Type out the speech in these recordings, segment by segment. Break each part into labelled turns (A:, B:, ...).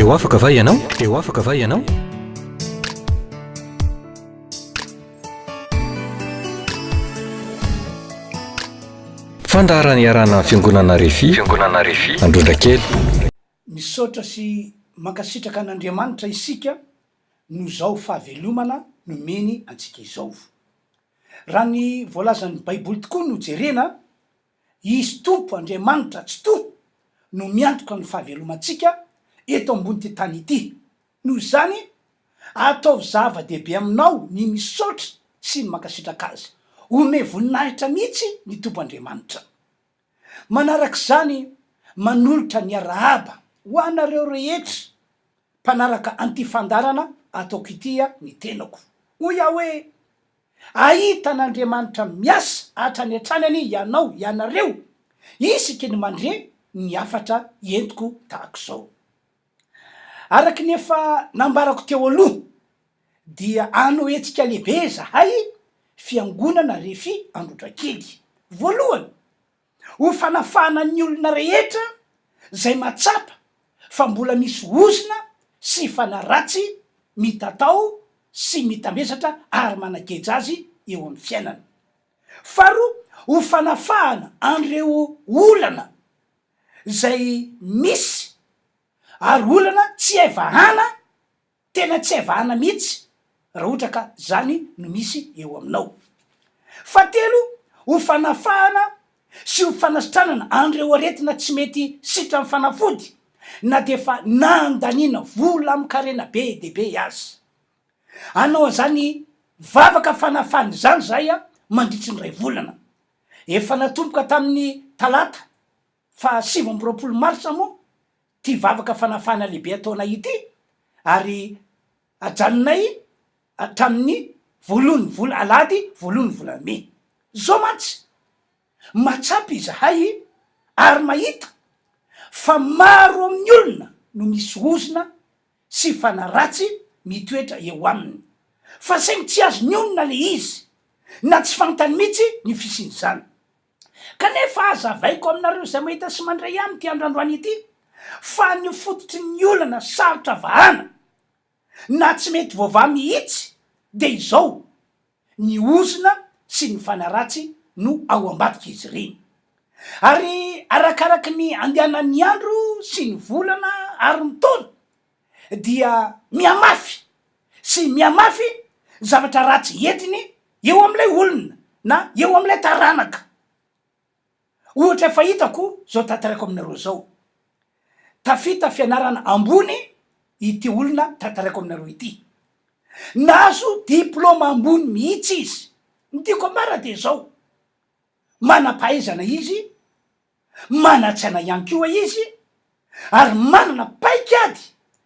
A: Te ho afaka va ianao? Te ho afaka va ianao? Fandaharana iarahana amin'ny Fiangonana Refi, Fiangonana Refi, Androndrakely.
B: Misaotra sy mankasitraka an'Andriamanitra isika noho izao fahavelomana nomeny antsika izao. Raha ny voalazan'ny Baiboly tokoa no jerena, Izy Tompo Andriamanitra Tsitoha no miantoka ny fahavelomantsika eto ambon'ity tany ity. Noho izany, ataovy zava-dehibe aminao ny misaotra sy ny mankasitraka Azy. Omeo voninahitra mihitsy ny Tompo Andriamanitra. Manaraka izany, manolotra ny arahaba ho anareo rehetra mpanaraka an'ity fandaharana ataoko ity ny tenako. Hoy aho hoe, Hahita an'Andriamanitra miasa hatrany hatrany anie ianao, ianareo, isaky ny mandre ny hafatra entiko tahak'izao. Araka ny efa nambarako teo aloha dia hanao hetsika lehibe izahay Fiangonana Refi Androtrakely. Voalohany, ho fanafahana ny olona rehetra izay mahatsapa fa mbola misy ozona sy fanahy ratsy mitatao sy mitambesatra ary manageja azy eo amin'ny fiainany. Faharoa, ho fanafahana an'ireo olana izay misy ary olana tsy hay vahana, tena tsy hay vahana mihitsy raha ohatra ka zany no misy eo aminao. Fahatelo, ho fanafahana sy ho fanasitranana an'ireo aretina tsy mety sitran'ny fanafody na dia efa nandaniana vola amin-karena be dia be aza. Hanao an'izany vavaka fanafahana izany izahay mandritry ny iray volana. Efa natomboka tamin'ny talata faha 29 marsa moa ity vavaka fanafahana lehibe ataonay ity ary ajanonay hatramin'ny voalohan'ny vola alahady voalohan'ny volana mey. Izao mantsy, mahatsapa izahay ary mahita fa maro amin'ny olona no misy ozona sy fanahy ratsy mitoetra eo aminy, fa saingy tsy azony onona le izy na tsy fantany mihitsy ny fisian'izany. Kanefa hazavaiko aminareo izay mahita sy mandray amiko ity andro androany ity fa ny fototry ny olana sarotra vahana na tsy mety voavaha mihitsy dia izao, ny ozona sy ny fanahy ratsy no ao ambadik'izy ireny. Ary arakaraky ny andehanan'ny andro sy ny volana ary ny taona dia mihamafy sy mihamafy ny zavatra ratsy entiny eo amin'ilay olona na eo amin'ilay taranaka. Ohatra efa hitako izao tantaraiko aminareo izao. Tafita fianarana ambony ity olona tantaraiko aminareo ity. Nahazo diplaoma ambony mihitsy izy. Ny tiako ambara dia izao, manam-pahaizana izy, manan-tsaina ihany koa izy ary manana paik'ady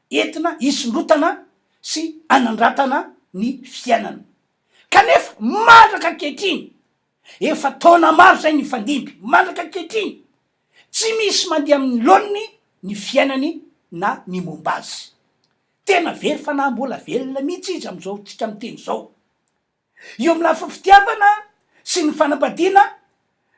B: entina hisondrotana sy hanandratana ny fiainana. Kanefa mandraka ankehitriny, efa taona maro izay nifandimby, mandraka ankehitriny, tsy misy mandeha amin'ny laoniny ny fiainany na ny momba azy. Tena very fanahy mbola velona mihitsy izy amin'izao tsika miteny izao. Eo amin'ny lafiny fitiavana sy ny fanambadiana,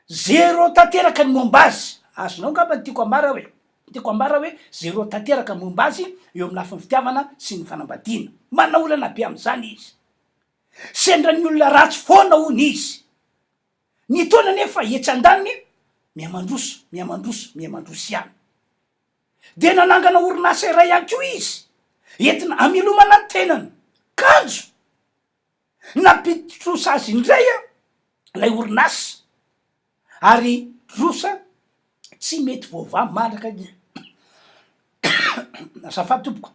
B: zéro tanteraka ny momba azy. Azonao angamba ny tiako ambara hoe, tiako ambara hoe zéro tanteraka ny momba azy eo amin'ny lafiny fitiavana sy ny fanambadiana. Manana olana be amin'izany izy. Sendra ny olona ratsy foana hono izy. Ny taona anefa etsy andaniny mihamandroso, mihamandroso, mihamandroso ihany. Dia nanangana orinasa iray ihany koa izy, entina hamelomana ny tenany. Kanjo nampidi-trosa azy indray ilay orinasa, ary trosa tsy mety voavaha mandraka azafady tompoko,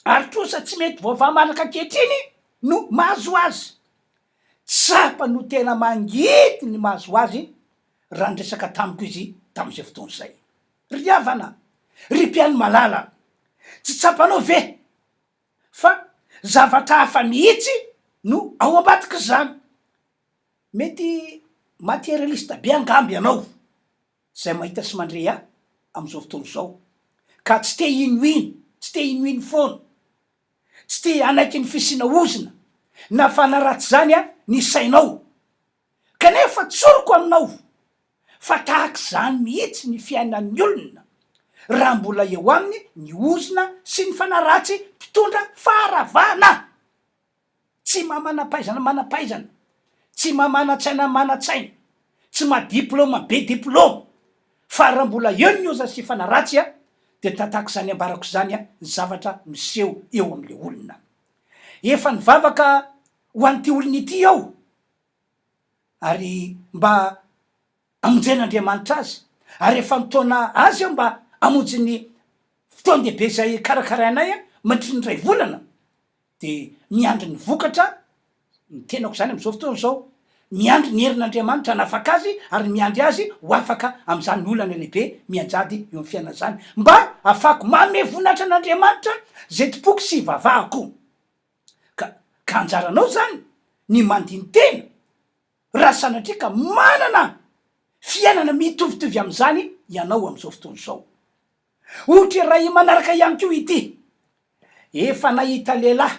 B: ary trosa tsy mety voavaha mandraka ankehitriny no mahazo azy. Tsapa no tena mangidy ny mahazo azy raha niresaka tamiko izy tamin'izay fotoana izay. Ry havana, ry mpihaino malala, tsy tsapanao ve fa zavatra hafa mihitsy no ao ambadik'izany? Mety materialiste be angamba ianao izay mahita sy mandre ahy amin'izao fotoana izao, ka tsy te hinohino, tsy te hinohino foana, tsy te hanaiky ny fisiana ozona na fanahy ratsy izany ny sainao. Kanefa tsoriko aminao fa tahaka izany mihitsy ny fiainan'ny olona. raha mbola eo aminy ny ozona sy ny fanahy ratsy mpitondra faharavana. Tsy maha manam-pahaizana manam-pahaizana, tsy maha manan-tsaina manan-tsaina, tsy maha diplaoma be diplaoma, fa raha mbola eo ny ozona sy fanahy ratsy dia tatako izany ambarako izany ny zavatra miseho eo amin'ilay olona. Efa nivavaka ho an'ity olona ity aho ary mba hamonjen'Andriamanitra azy, ary efa nitaona azy aho mba hamonjy ny fotoan-dehibe izay karakarainay mandritry ny iray volana, dia miandry ny vokatra ny tenako izany amin'izao fotoana izao, miandry ny herin'Andriamanitra hanafaka azy ary miandry azy ho afaka amin'izany olana lehibe mianjady eo amin'ny fiainana izany, mba hahafahako manome voninahitra an'Andriamanitra izay tompoko sy ivavahako. Ka ka anjaranao izany ny mandini-tena raha sanatria ka manana fiainana mitovitovy amin'izany ianao amin'izao fotoana izao. Ohatra iray manaraka ihany koa ity, efa nahita lehilahy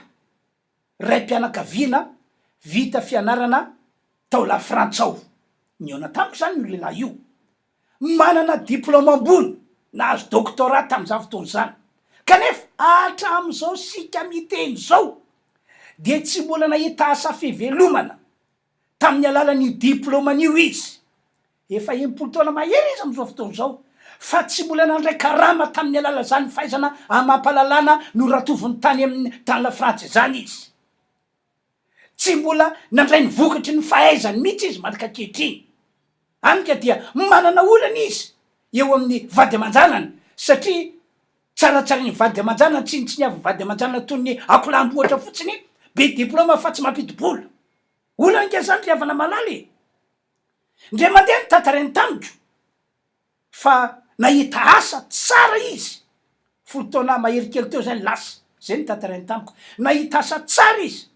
B: raim-pianakaviana vita fianarana tao Lafrantsa ao. Nihaona tamiko izany io lehilahy io. Manana diplaoma ambony, nahazo doctorat tamin'izany fotoana izany. Kanefa hatramin'izao isika miteny izao dia tsy mbola nahita asa fivelomana tamin'ny alalan'io diplaomany io izy. Efa 60 taona mahery izy amin'izao fotoana izao, fa tsy mbola nandray karama tamin'ny alalan'izany fahaizana amam-pahalalana noratoviny tany amin'ny tany Lafrantsa izany izy. Tsy mbola nandray ny vokatry ny fahaizany mihitsy izy mandrak'ankehitriny. Hany ka dia manana olana izy eo amin'ny vady aman-janany satria tsaratsarain'ny vady aman-janany, tsinontsiniavin'ny vady aman-janany toy ny akolambohatra fotsiny, be diplaoma fa tsy mampidi-bola. Olana ange zany ry havana malala e! Indray mandeha notantarainy tamiko fa nahita asa tsara izy, 10 taona mahery kely teo zay ny lasa, zay no tantarainy tamiko, nahita asa tsara izy,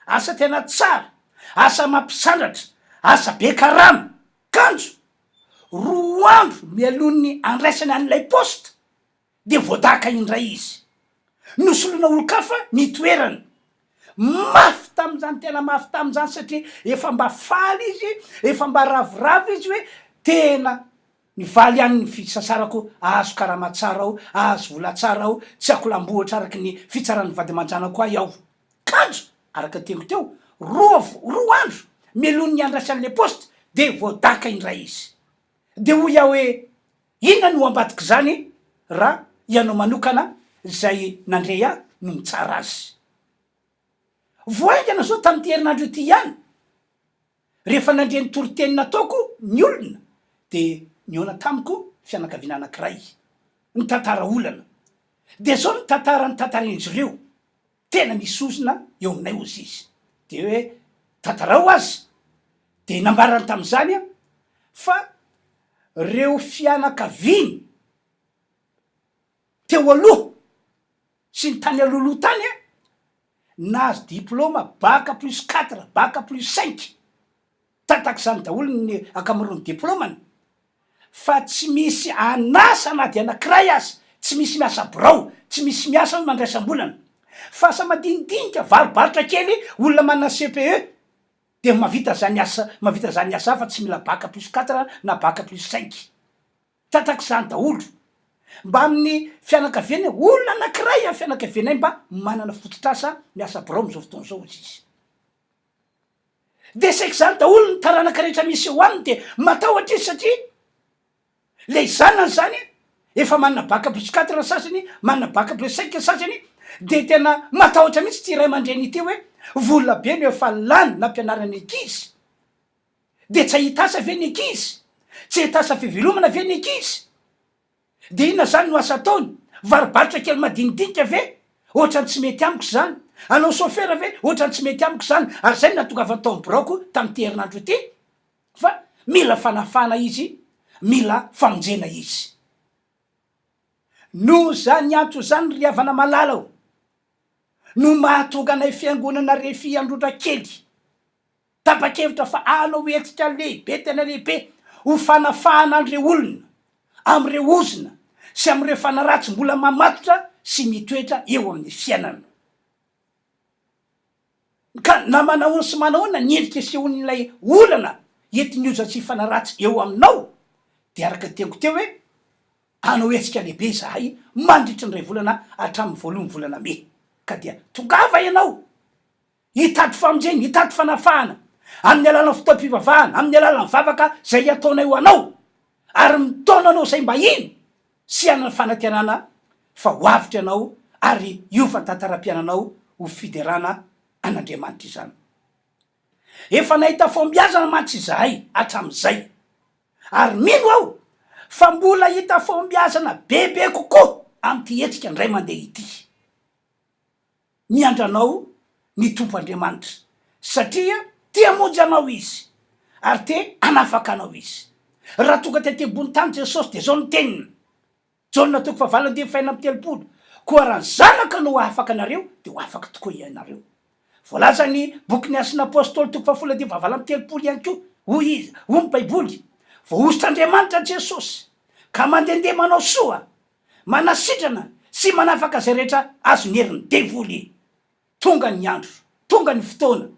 B: asa tena tsara, asa mampisandratra, asa be karama, kanjo roa andro mialoha ny handraisany an'ilay poste dia voadaka indray izy. Nosoloina olon-kafa ny toerany. Mafy tamin'izany, tena mafy tamin'izany satria efa mba faly izy, efa mba ravoravo izy hoe tena nivaly ihany ny fisasarako, ahazo karama tsara aho, ahazo vola tsara aho, tsy akolambohitra araka ny fitsaran'ny vady aman-janako ahy aho. Kanjo, araka ny teniko teo, roa roa andro mialoha ny handraisan'ilay poste dia voadaka indray izy. Dia hoy aho hoe, Inona no ambadik'izany raha ianao manokana izay nandre ahy no mitsara azy? Vao haingana izao tamin'ity herinandro ity ihany, rehefa nandre ny toriteny nataoko ny olona dia nihaona tamiko fianakaviana anankiray, nitantara olana. Dia izao ny tantara notantarain'izy ireo, Tena misy ozona eo aminay hozy izy. Dia hoe tantarao aza. Dia nambarany tamin'izany aho fa reo fianakaviany teo aloha sy ny tany alohaloha tany an, nahazo diploma bac plus quatre, bac plus cinq. Tatak'izany daholo ny ankamaroan'ny diplaomany fa tsy misy an'asa na dia anankiray aza, tsy misy miasa birao, tsy misy miasa hoe mandraisam-bolana. Fa asa madinidinika, varobarotra kely, olona manana CPE dia mahavita zany asa, mahavita zany asa fa tsy mila bac plus quatre na bac plus cinq. Tatak'izany daholo. Mba amin'ny fianakaviany, olona anankiray amin'ny fianakavianay mba manana fototr'asa miasa birao amin'izao fotoana izao hozy izy. De saika izany daholo ny taranaka rehetra misy eo aminy de matahotra izy satria le zanany zany efa manana bac plus quatre ny sasany, manana bac plus cinq ny sasany, de tena matahotra mihitsy ity ray aman-dreny ity hoe vola be no efa lany nampianarana ny ankizy, de tsy hahita asa ve ny ankizy, tsy hahita asa fivelomana ve ny ankizy? Dia inona izany no asa ataony? Varobarotra kely madinidinika ve? Ohatran'ny tsy mety amiko izany. Hanao chauffeur ve? Ohatran'ny tsy mety amiko izany. Ary izay no nahatongavany tao amin'ny biraoko tamin'ity herinandro ity fa mila fanafahana izy, mila famonjena izy. Noho izany antony izany ry havana malala ô, no mahatonga anay fiangonana Refi Androndrakely Tapa-kevitra fa hanao hetsika lehibe tena lehibe ho fanafahana an'ireo olona amin'ireo ozona sy amin'ireo fanaratsy mbola mamatotra sy mitoetra eo amin'ny fiainana. Ka na manahoana sy manahoana ny endrika isehon'ilay olana entin'ny ozona sy fanaratsy eo aminao dia araka ny teniko teo hoe. Hanao hetsika lehibe izahay mandritry ny iray volana hatramin'ny voalohan'ny volana mey. Ka dia tongava ianao hitady famonjena, hitady fanafahana amin'ny alalan'ny fotoam-pivavahana, amin'ny alalan'ny vavaka izay ataonay ho anao, ary mitaona anao izay mba hino sy hanana fanantenana fa ho avotra ianao ary hiova ny tantaram-piainanao ho fiderana an'Andriamanitra izany. Efa nahita fahombiazana mantsy izahay hatramin'izay, ary mino aho fa mbola hahita fahombiazana bebe kokoa amin'ity hetsika indray mandeha ity. Miandry anao ny Tompo Andriamanitra, satria te hamonjy anao Izy, ary te hanafaka anao Izy. Raha tonga tety ambony tany Jesosy, dia izao no teniny, Jaona toko fahavalo andininy fahenina amby 30, Koa raha ny Zanaka no hahafaka anareo, dia ho afaka tokoa ianareo. Voalazan'ny bokin'ny Asan'ny Apostoly toko fahafolo andininy fahavalo amby 30 ihany koa, hoy izy, hoy ny Baiboly, Voahosotr'Andriamanitra Jesosy, ka mandehandeha manao soa, manasitrana sy manafaka izay rehetra azon'ny herin'ny devoly. Tonga ny andro, tonga ny fotoana,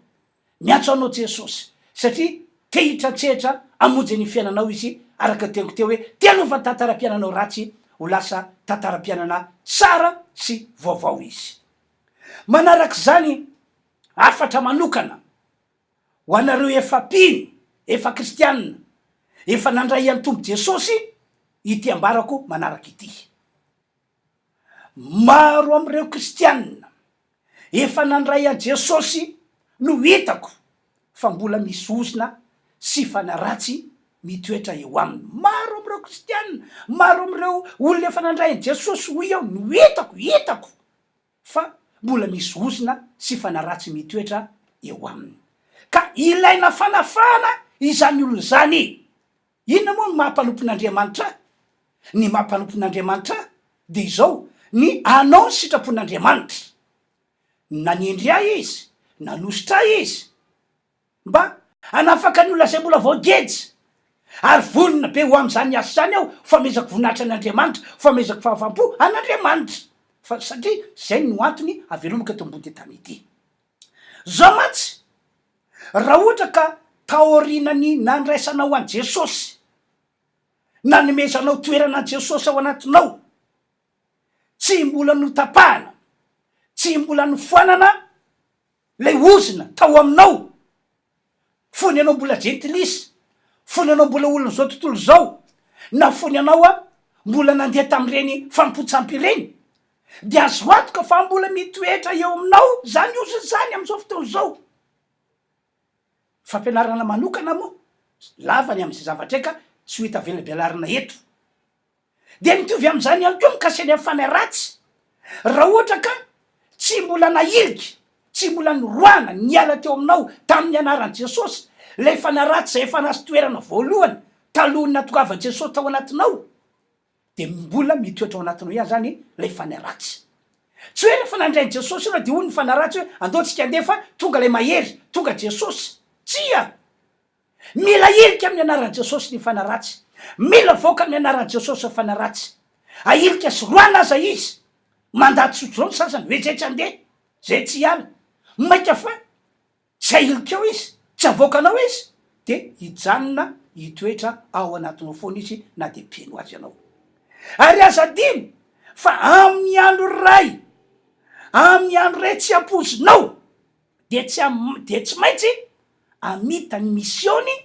B: miantso anao Jesosy, satria te hitratsehatra hamonjy ny fiainanao Izy, araka ny teniko teo hoe te hanova ny tantaram-piainanao ratsy ho lasa tantaram-piainana tsara sy vaovao Izy. Manaraka izany, hafatra manokana ho anareo efa mpino, efa kristianina, efa nandray an'i Tompo Jesosy ity ambarako manaraka ity. Maro amin'ireo kristianina efa nandray an'i Jesosy no hitako fa mbola misy ozona sy fanahy ratsy mitoetra eo aminy. Maro amin'ireo kristianina, maro amin'ireo olona efa nandray an'i Jesosy hoy aho no hitako, hitako fa mbola misy ozona sy fanahy ratsy mitoetra eo aminy. Ka ilaina fanafahana izany olona izany. Inona moa no maha mpanompon'Andriamanitra ahy? Ny maha mpanompon'Andriamanitra ahy dia izao, ny hanao ny sitrapon'Andriamanitra. Nanendry ahy Izy, nanosotra ahy Izy, Mba hanafaka ny olona izay mbola voageja. Ary vonona be ho amin'izany asa izany aho, ho fanomezako voninahitra an'Andriamanitra, ho fanomezako fahafaham-po an'Andriamanitra. Fa satria izay no antony havelomako eto ambony tany ity. Izao mantsy, raha ohatra ka taorian'ny nandraisanao an'i Jesosy, nanomezanao toerana an'i Jesosy ao anatinao, tsy mbola notapahana, tsy mbola nofoanana Ilay ozona tao aminao fony ianao mbola jentilisa, fony ianao mbola olon'izao tontolo izao, na fony ianao mbola nandeha tamin'ireny fanompoan-tsampy ireny, dia azo antoka fa mbola mitoetra eo aminao izany ozona izany amin'izao fotoana izao. Fampianarana manokana moa, lava ny amin'izay zavatra izay ka tsy ho hita velabelarina eto. Dia mitovy amin'izany ihany koa mikasika ny fanahy ratsy, raha ohatra ka tsy mbola nahilika, tsy mbola noroahana niala teo aminao tamin'ny anaran'i Jesosy ilay fanahy ratsy izay efa nahazo toerana voalohany talohan'ny nahatongavan'i Jesosy tao anatinao, dia mbola mitoetra ao anatinao ihany izany ilay fanahy ratsy. Tsy hoe rehefa nandray an'i Jesosy ianao dia hoy ny fanahy ratsy hoe andao tsika handeha fa tonga ilay mahery, tonga Jesosy. Tsia! Mila ahilika amin'ny anaran'i Jesosy ny fanahy ratsy. Mila avoaka amin'ny anaran'i Jesosy ny fanahy ratsy. Ahilika sy roahina aza izy. Mandà tsotr'izao ny sasany hoe zay tsy handeha, zay tsy hiala. Mainka fa tsy ahilikao izy, tsy avoakanao izy, dia hijanona hitoetra ao anatinao foana izy na dia mpino azy ianao. Ary aza adino fa amin'ny andro iray, amin'ny andro iray tsy ampoizinao, dia tsy dia tsy maintsy hamita ny misiony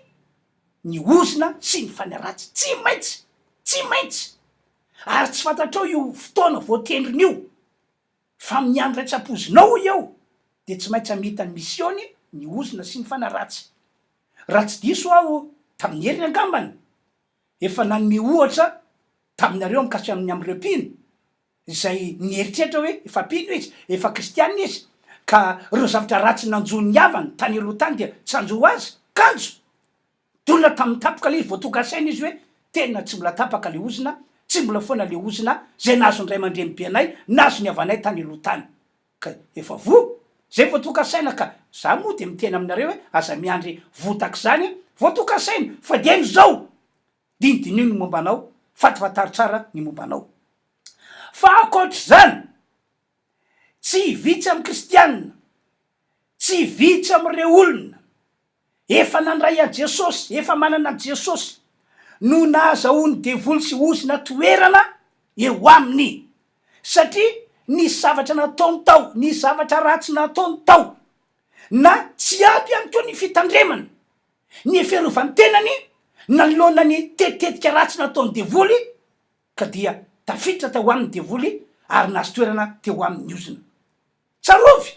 B: ny ozona sy ny fanahy ratsy. Tsy maintsy! Tsy maintsy! Ary tsy fantatrao io fotoana voatendriny io, fa amin'ny andro iray tsy ampoizinao hoy aho, dia tsy maintsy hamita ny misiony ny ozona sy ny fanahy ratsy. Raha tsy diso aho, tamin'ny heriny angambany, efa nanome ohatra taminareo mikasika ny amin'ireo mpino, izay nieritreritra hoe efa mpino izy, efa kristiana izy, ka ireo zavatra ratsy nanjo ny havany tany aloha tany dia tsy hanjo azy, kanjo dona tamin'ny tapoka ilay izy, vao tonga saina izy hoe tena tsy mbola tapaka ilay ozona, tsy mbola foana ilay ozona izay nahazo ny ray aman-drenibe anay, nahazo ny havanay tany aloha tany, ka efa voa, izay vao tonga saina ka, za moa dia miteny aminareo hoe aza miandry voa tak'izany vao tonga saina, fa dieny izao Dinidiniho ny momba anao, fantafantaro tsara ny momba anao. Fa ankoatr'izany, tsy vitsy amin'ny kristiana, tsy vitsy amin'ireo olona efa nandray an'i Jesosy, efa manana an'i Jesosy, no nahazahoan'ny devoly sy ozona toerana eo aminy, satria nisy zavatra nataony tao, nisy zavatra ratsy nataony tao, na tsy ampy ihany koa ny fitandremany, ny fiarovany tenany nanoloana ny tetitetika ratsy nataon'ny devoly, ka dia tafiditra tao aminy ny devoly ary nahazo toerana teo aminy ny ozona. Tsarovy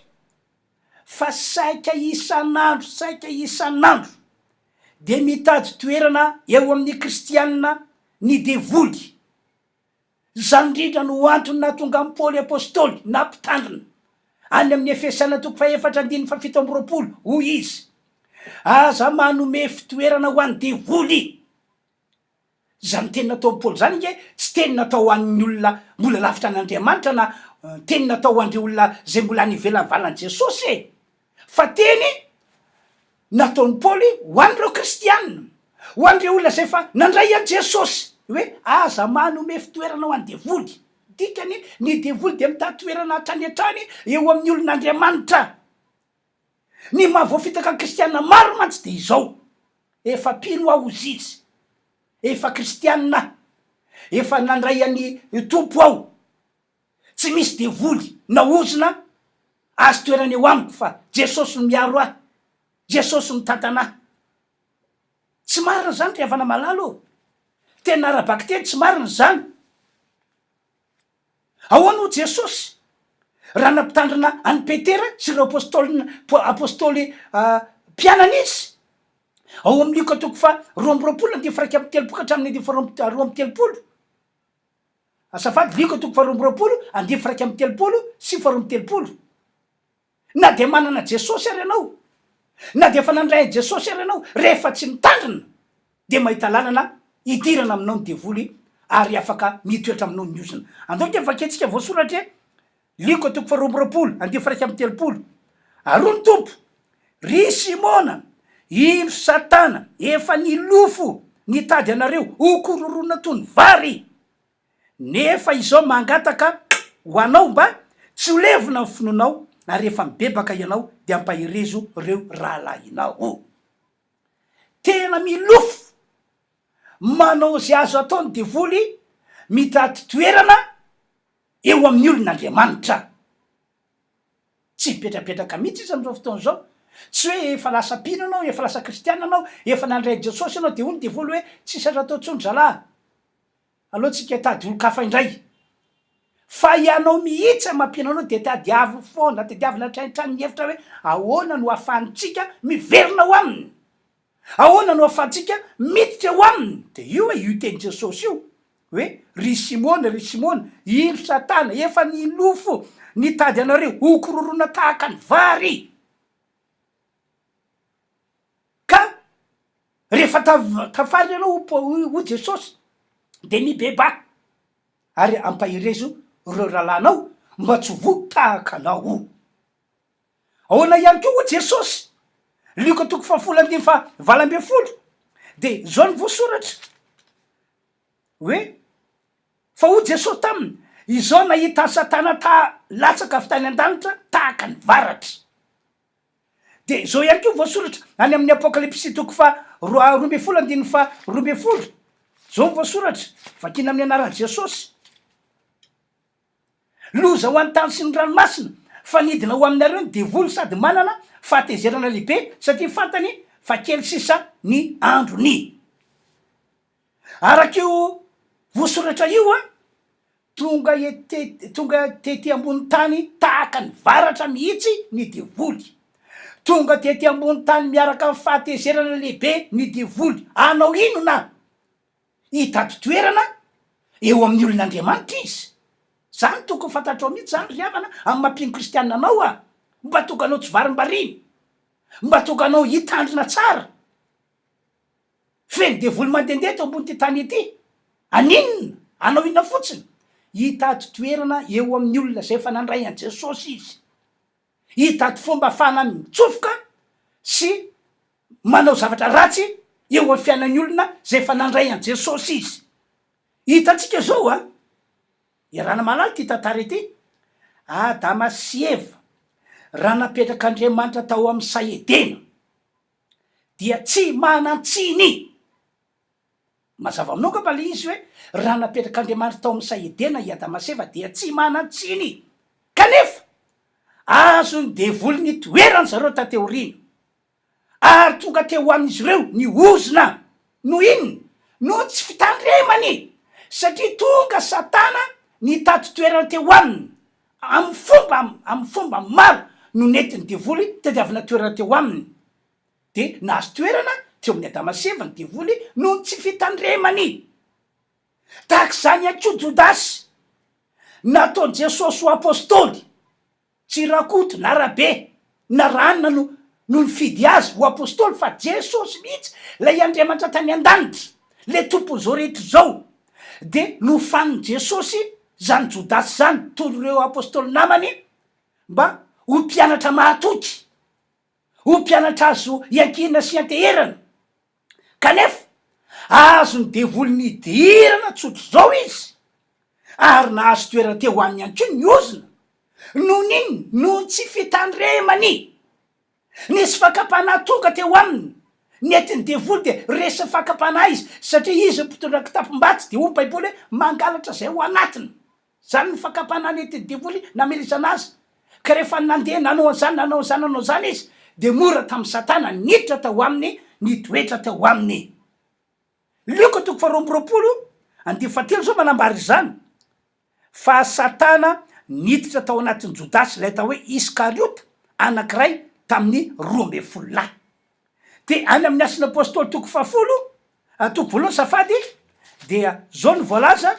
B: fa saika isan'andro saika isan'andro dia mitady toerana eo amin'ny kristiana ny devoly. Izany indrindra no antony nahatonga an'i Paoly apostoly nampitandrina any amin'ny Efesiana toko fahefatra andininy fahafito amby 20, hoy izy, Aza manome fitoerana ho an'ny devoly. Izany teny nataon'i Paoly izany ange tsy teny natao ho an'ny olona mbola lavitra an'Andriamanitra na teny natao ho an'ireo olona izay mbola any ivelan'ny valan'i Jesosy e! Fa teny nataon'i Paoly ho an'ireo kristiana, ho an'ireo olona izay efa nandray an'i Jesosy, hoe aza manome fitoerana ho an'ny devoly. Dikany, ny devoly dia mitady toerana hatrany hatrany eo amin'ny olon'Andriamanitra. Ny maha voafitaka ny kristiana maro mantsy dia izao, efa mpino aho hozy izy, efa kristiana aho, efa nandray an'i Tompo aho, tsy misy devoly na ozona azo toerana eo amiko fa Jesosy no miaro ahy, Jesosy no mitantana ahy. Tsy marina izany ry havana malala ô! Tena ara-bakiteny tsy marina izany. Ahoana hoy Jesosy raha nampitandrina an'i Petera sy ireo apostoliny apostoly mpianany izy? Ao amin'ny Lioka toko faha 22 andininy faha 31 ka hatramin'ny andininy faha 32. Azafady, Lioka toko faha 22 andininy faha 31 sy faha 32. Na dia manana Jesosy ary ianao, na dia efa nandray an'i Jesosy ary ianao, rehefa tsy mitandrina dia mahita lalana hidirana aminao ny devoly ary afaka mitoetra aminao ny ozona. Andao ange vakiantsika voasoratra e, Lioka toko faha 22, andininy faha 31, Ary hoy ny Tompo, Ry Simona, indro Satana efa nilofo nitady anareo hokororoina toy ny vary. Nefa izao mangataka ho anao mba tsy ho levona ny finoanao ary rehefa mibebaka ianao dia ampaherezo reo rahalahinao. Tena milofo manao ze azo atao ny devoly mitady toerana eo amin'ny olon'Andriamanitra. Tsy mipetrapetraka mihitsy izy amin'izao fotoana izao. Tsy hoe efa lasa mpino ianao, efa lasa kristiana ianao, efa nandray an'i Jesosy ianao dia hoy ny devoly hoe tsisy azo atao intsony zalahy. Aleo tsika hitady olon-kafa indray. Fa ianao mihitsy amam-piainanao anao dia tadiavo foana, tadiavina hatrany hatrany ny hevitra hoe ahoana no ahafahantsika miverina ao aminy? Ahoana no ahafahantsika miditra eo aminy? Dia io hoe io tenin'i Jesosy io hoe ry Simona, ry Simona, indro Satana efa nilofo nitady anareo hokororoina tahaka ny vary. Ka rehefa tafarina ianao hoy Jesosy dia mibebaha ary ampaherezo ireo rahalahinao mba tsy ho voa tahaka anao. Ahoana ihany koa hoy Jesosy, Lioka toko fahafolo andininy faha 18, dia izao no voasoratra hoe, Fa hoy Jesosy taminy, Izao nahita an'i Satana ta latsaka avy tany an-danitra tahaka ny varatra. Dia izao ihany koa voasoratra any amin'ny Apokalypsy toko faha 12 andininy faha 12, izao no voasoratra, vakina amin'ny anaran'i Jesosy, Loza ho an'ny tany sy ny ranomasina, fa nidina ho aminareo ny devoly sady manana fahatezerana lehibe, satria fantany fa kely sisa ny androny. Araka io voasoratra io, Tonga ety tonga tety ambony tany tahaka ny varatra mihitsy ny devoly. Tonga tety ambony tany miaraka amin'ny fahatezerana lehibe ny devoly. Hanao inona? Hitady toerana eo amin'ny olon'Andriamanitra izy. Zany tokony fantatrao mihitsy zany ry havana amin'ny maha mpino kristianina anao a! Mba tonga anao tsy varimbariana. Mba tonga anao hitandrina tsara. Feno devoly mandehandeha eto ambon'ity tany ity. Haninona? Hanao inona fotsiny? Hitady toerana eo amin'ny olona izay efa nandray an'i Jesosy izy. Hitady fomba ahafahana mitsofoka sy manao zavatra ratsy eo amin'ny fiainan'ny olona izay efa nandray an'i Jesosy izy. Hitantsika izao an, iarahana mahalala ity tantara ity, Adama sy Eva, raha napetrak'Andriamanitra tao amin'ny saha Edena, dia tsy manan-tsiny. Mazava aminao angamba ilay izy hoe raha napetrak'Andriamanitra tao amin'ny saha Edena i Adama sy Eva dia tsy manan-tsiny. Kanefa, azon'ny devoly nitoerany zareo taty aoriana. Ary tonga teo amin'izy ireo ny ozona. Noho inona? Noho ny tsy fitandremany. Satria tonga Satana nitady toerana teo aminy. Amin'ny fomba, amin'ny fomba maro no nentin'ny devoly tadiavina toerana teo aminy. Dia nahazo toerana teo amin'i Adama sy Eva ny devoly noho ny tsy fitandremany. Tahaka izany ihany koa Jodasy. Nataon'i Jesosy ho apostoly. Tsy Rakoto na Rabe na Ranona no no nifidy azy ho apostoly fa Jesosy mihitsy, ilay Andriamanitra tany an-danitra, ilay Tompon'izao rehetra izao. Dia nofanin'i Jesosy izany Jodasy izany toy ireo apostoly namany mba ho mpianatra mahatoky, ho mpianatra azo iankinana sy ianteherana. Kanefa, azon'ny devoly nidirana tsotr'izao izy, ary nahazo toerana teo aminy ihany koa ny ozona. Noho ny inona? Noho ny tsy fitandremany. Nisy fakam-panahy tonga teo aminy. Nentin'ny devoly dia resin'ny fakam-panahy izy, satria izy no mpitondra kitapom-batsy, dia hoy ny Baiboly hoe, mangalatra izay ao anatiny. Izany no fakam-panahy nentin'ny devoly namelezana azy. Ka rehefa nandeha nanao an'izany, nanao an'izany, nanao an'izany izy, dia mora tamin'i Satana niditra tao aminy, nitoetra tao aminy. Lioka toko faharoa amby 20, andininy fahatelo izao manambara izany, fa Satana niditra tao anatin'i Jodasy, ilay atao hoe Iskariota, anankiray tamin'ny 12 lahy. Dia any amin'ny Asan'ny Apostoly toko fahafolo, toko voalohany safady, dia izao no voalaza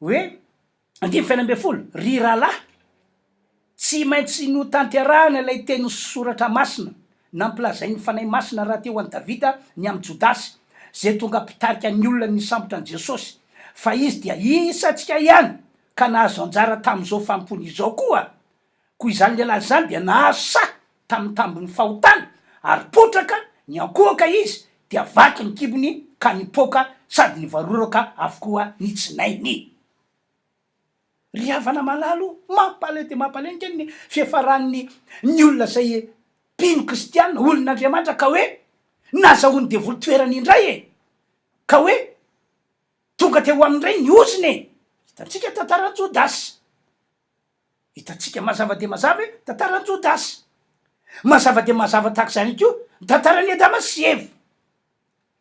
B: hoe, andininy fahenina ambin'ny folo, Ry rahalahy, tsy maintsy notanterahina ilay tenin'ny Soratra Masina nampilazain'ny Fanahy Masina rahateo an'i Davida ny amin'i Jodasy, izay tonga mpitarika ny olona nisambotra an'i Jesosy, fa izy dia isantsika ihany ka nahazo anjara tamin'izao fanompoana izao koa. Koa izany lehilahy izany dia nahazo saha tamin'ny tambin'ny fahotana, ary potraka niankohoka izy, dia vaky ny kibony ka nipoaka sady nivaroraka avokoa ny tsinainy. Ry havana malala o, mampalahelo dia mampalahelo ange ny fiafaran'ny ny olona izay mpino kristiana, olon'Andriamanitra ka hoe nazahoan'ny devoly toerana indray e! Ka hoe tonga teo aminy indray ny ozona e! Hitantsika tantaran'i Jodasy. Hitantsika mazava dia mazava hoe tantaran'i Jodasy. Mazava dia mazava tahaka izany koa ny tantaran'i Adama sy Eva.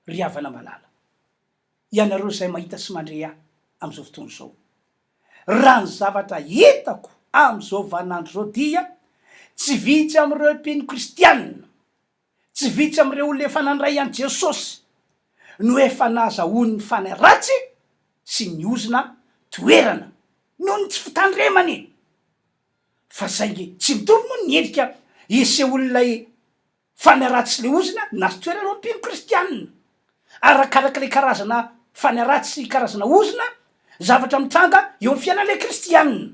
B: Ry havana malala, ianareo izay mahita sy mandre ahy amin'izao fotoana izao, raha ny zavatra hitako amin'izao vaninandro izao dia tsy vitsy amin'ireo mpino kristianina, Tsy vitsy amin'ireo olona efa nandray an'i Jesosy no efa nahazahoany ny fanahy ratsy sy ny ozona toerana noho ny tsy fitandremany. Fa saingy tsy mitovy moa ny endrika isehoan'ilay fanahy ratsy sy ilay ozona nahazo toerana eo amin'ny mpino kristianina. Arakarak'ilay karazana fanahy ratsy sy karazana ozona zavatra mitranga eo amin'ny fiainan'ilay kristianina.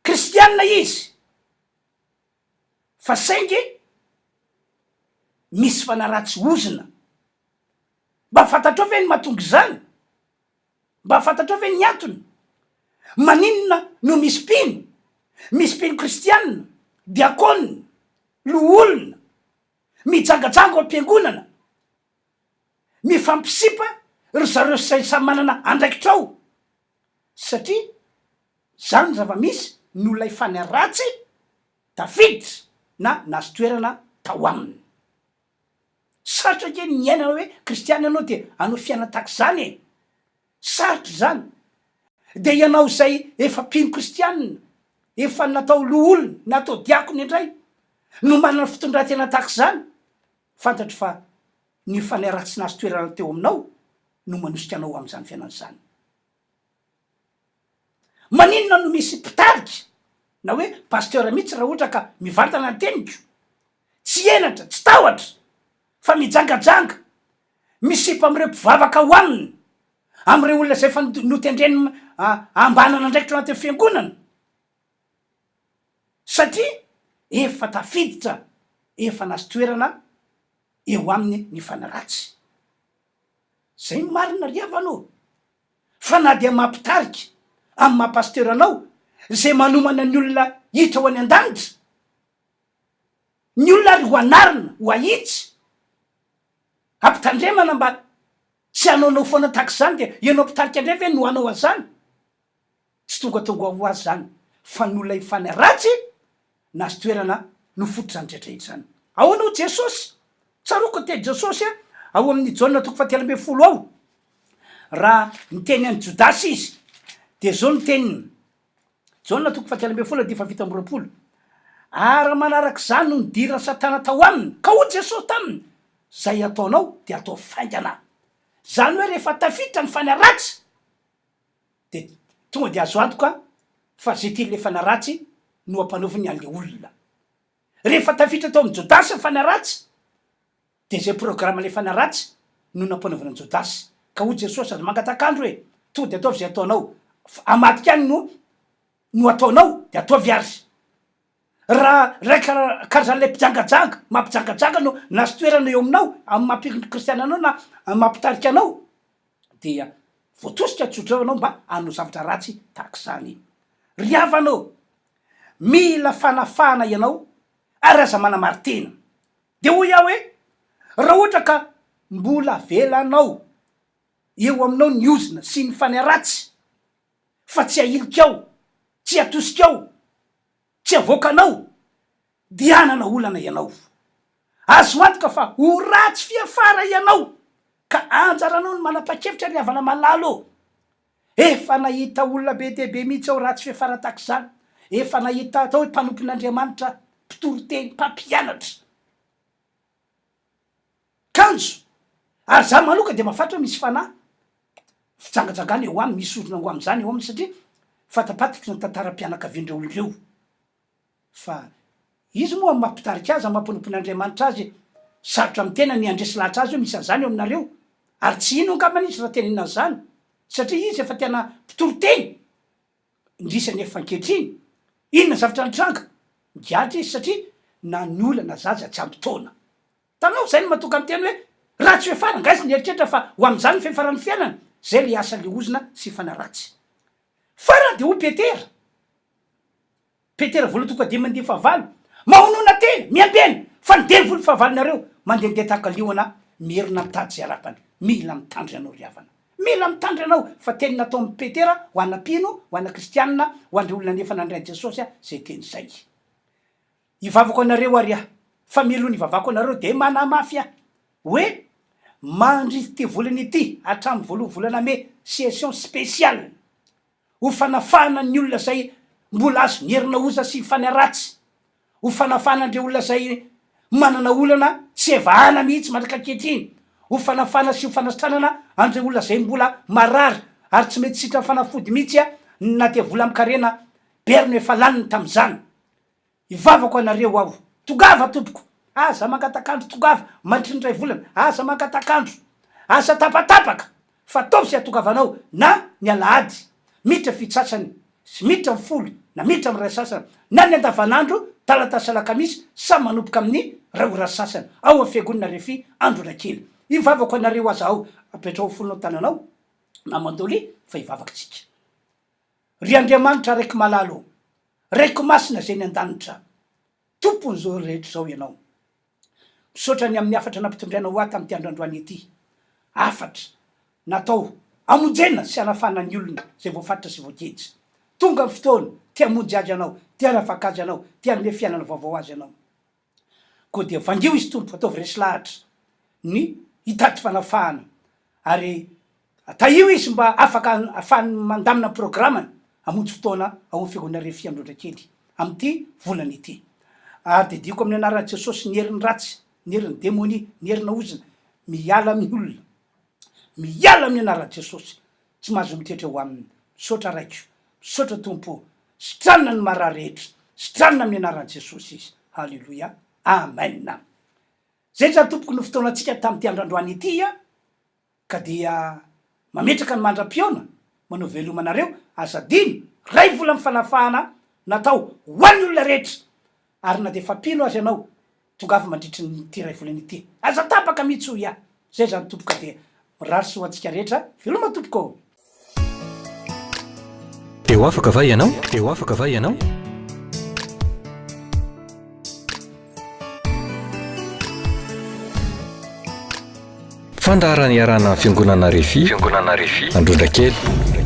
B: Kristianina izy. Fa saingy misy fanahy ratsy ozona. Mba fantatrao ve ny mahatonga izany? Mba fantatrao ve ny antony? Maninona no misy mpino, misy mpino kristianina, diakona, loholona, mijangajanga ao am-piangonana, mifampisipa ry zareo izay samy manana andraikitra ao? Satria zany ny zava-misy noho ilay fanahy ratsy tafiditra na nahazo toerana tao aminy. Sarotra ange ny miaina hoe kristiana ianao dia hanao fiainana tahaka izany e! Sarotra izany. Dia ianao izay efa mpino kristiana, efa natao loholona, natao diakona indray, no manana fitondran-tena tahaka izany, fantatro fa ny fanahy ratsy nahazo toerana teo aminao no manosika anao ho amin'izany fiainana izany. Maninona no misy mpitarika na hoe pasteur mihitsy raha ohatra ka mivantana ny teniko? Tsy henatra, tsy tahotra fa mijangajanga, misipa amin'ireo mpivavaka ao aminy, amin'ireo olona izay efa notendreny ambanana andraikitra ao anatin'ny fiangonana satria efa tafiditra, efa nahazo toerana eo aminy ny fanahy ratsy. Zay no marina ry havana ô! Fa na dia maha mpitarika amin'ny maha pasteur anao izay manomana ny olona hiditra ho any an-danitra, ny olona ary ho anarina, ho ahitsy. Ampitandremana mba tsy hanaonao foana tahaka izany dia ianao mpitarika indray ve no hanao an'izany? Tsy tongatonga ho azy izany fa noho ilay fanahy ratsy nahazo toerana no fototr'izany rehetra izany. Ahoana hoy Jesosy? Tsaroako ny tenin'i Jesosy ao amin'ny Jaona toko fahatelo 13 ao. Raha niteny an'i Jodasy izy dia izao no teniny, Jaona toko fahatelo ambin'ny folo andininy faha-27, Ary manaraka izany no nidiran'i Satana tao aminy, ka hoy Jesosy taminy, Izay ataonao dia ataovy faingana. Izany hoe rehefa tafiditra ny fanahy ratsy dia tonga dia azo antoka fa izay tian'ilay fanahy ratsy no ampanaoviny an'ilay olona. Rehefa tafiditra tao amin'i Jodasy ny fanahy ratsy dia izay programme ilay fanahy ratsy no nampanaovina an'i Jodasy. Ka hoy Jesosy, aza mangataka andro e, tonga dia ataovy izay ataonao, fa hamadika any no no ataonao dia ataovy ary. Raha ilay karazan'ilay mpijangajanga, mampijangajanga no nahazo toerana eo aminao, amin'ny maha mpino kristiana anao na amin'ny maha mpitarika anao, dia voatosika tsotra eo ianao mba hanao zavatra ratsy tahaka izany. Ry havana ô, mila fanafahana ianao ary aza manamari-tena. Dia hoy aho hoe, raha ohatra ka mbola avelanao eo aminao ny ozona sy ny fanahy ratsy, fa tsy ahilikao, tsy atosikao, tsy avoakanao, dia hanana olana ianao. Azo antoka fa ho ratsy fiafara ianao, ka anjaranao ny manapa-kevitra ry havana malala ô! Efa nahita olona be dia be mihitsy aho ratsy fiafara tahaka izany, efa nahita atao hoe mpanompon'Andriamanitra, mpitory teny, mpampianatra. Kanjo, ary za manoka dia mahafantatra hoe misy fanahy fijangajangana eo aminy, misy olona ho amin'izany eo aminy satria fatapatiko ny tantaram-pianakavian'ireo olona ireo. Fa izy moa amin'ny maha mpitarika azy, amin'ny maha mpanompon'Andriamanitra azy, sarotra amin'ny tena ny handresy lahatra azy hoe misy an'izany eo aminareo. Ary tsy hino angambany izy raha tenenina an'izany, satria izy efa tena mpitory teny. Indrisy anefa ankehitriny, inona ny zavatra nitranga? Nigadra izy satria na ny olana zaza tsy ampy taona. Hitanao, izay no mahatonga ny teny hoe ratsy fiafara, angaha izy nieritreritra fa ho amin'izany ny fiafaran'ny fiainana? Izay ilay asa lehozona sy fanaratsy. Farany dia hoy Petera, Petera voalohany toko fahadimy andininy fahavalo, Mahonona tena, miambena, fa ny devoly fahavalonareo mandehandeha tahaka liona mierona mitady izay harapany. Mila mitandrina ianao ry havana. Mila mitandrina ianao fa teny nataon'i Petera ho ana mpino, ho ana kristianina, ho an'ireo olona nefa nandray an'i Jesosy izay teny izay. Hivavaka ho anareo ary aho, fa mialoha ny hivavako anareo dia manamafy aho hoe mandritra ity volana ity hatramin'ny voalohan'ny volana mey session spéciale ho fanafahana ny olona izay mbola azon'ny herina oza sy fanahy ratsy, ho fanafahana an'ireo olona izay manana olana tsy evahana mihitsy mandraka ankehitriny, ho fanafahana sy ho fanasitranana an'ireo olona izay mbola marary ary tsy mety sitran'ny fanafody mihitsy na dia vola amin-karena be ary no efa laniny tamin'izany. Hivavako anareo aho. Tongava tompoko! Aza mangatak'andro tongava mandritry ny iray volana, aza mangatak'andro, aza tapatapaka fa ataovy izay hatongavanao na ny alahady minitra fitsasany sy minitra amin'ny folo na minitra amin'ny iray sasany na ny andavanandro talata sy alakamisy samy manomboka amin'ny iray ora sasany ao amin'ny fiangonana Refi Androndrakely. Hivavako anareo aza ao, apetraho fonao tananao na mandolia fa hivavaka tsika. Ry Andriamanitra Raiko malala ô, Raiko masina izay any an-danitra, Tompon'izao rehetra izao Ianao. Misaotra ny amin'ny hafatra nampitondrainao ahy tamin'ity andro androany ity. Hafatra natao hamonjena sy hanafahana ny olona izay voafaritra sy voageja. Tonga ny fotoana, te hamonjy azy Ianao, te hanafaka azy Ianao, te hanome fiainana vaovao azy Ianao. Koa dia vangio izy Tompo, ataovy resy lahatra ny hitady fanafahana ary tahio izy mba afaka ahafahany mandamina ny programany hamonjy fotoana ao amin'ny fiangonana Refi Androndrakely amin'ity volana ity. Ary didiako amin'ny anaran'i Jesosy ny herin'ny ratsy, ny herin'ny demonia, ny herina ozona, miala amin'ny olona, miala amin'ny anaran'i Jesosy, tsy mahazo mitoetra eo aminy. Misaotra Raiko, misaotra Tompo ô, sitranina ny marary rehetra, sitranina amin'ny anaran'i Jesosy izy. Haleloia, Amen. Zay zany tompoko no fotoanantsika tamin'ity andro androany ity a, ka dia mametraka ny mandra-pihaona, manao veloma anareo, aza adino, ray vola amin'ny fanafahana natao ho an'ny olona rehetra, ary na dia efa mpino aza ianao, Tongava mandritry ny ity iray volana ity. Aza tapaka mihitsy hoy aho. Zay zany tompoko dia mirary soa ho antsika rehetra. Veloma tompoko ô!
A: Te ho afaka va ianao? Te ho afaka va ianao? Fandaharana iarahana amin'ny Fiangonana Refi, Fiangonana Refi, Androndrakely.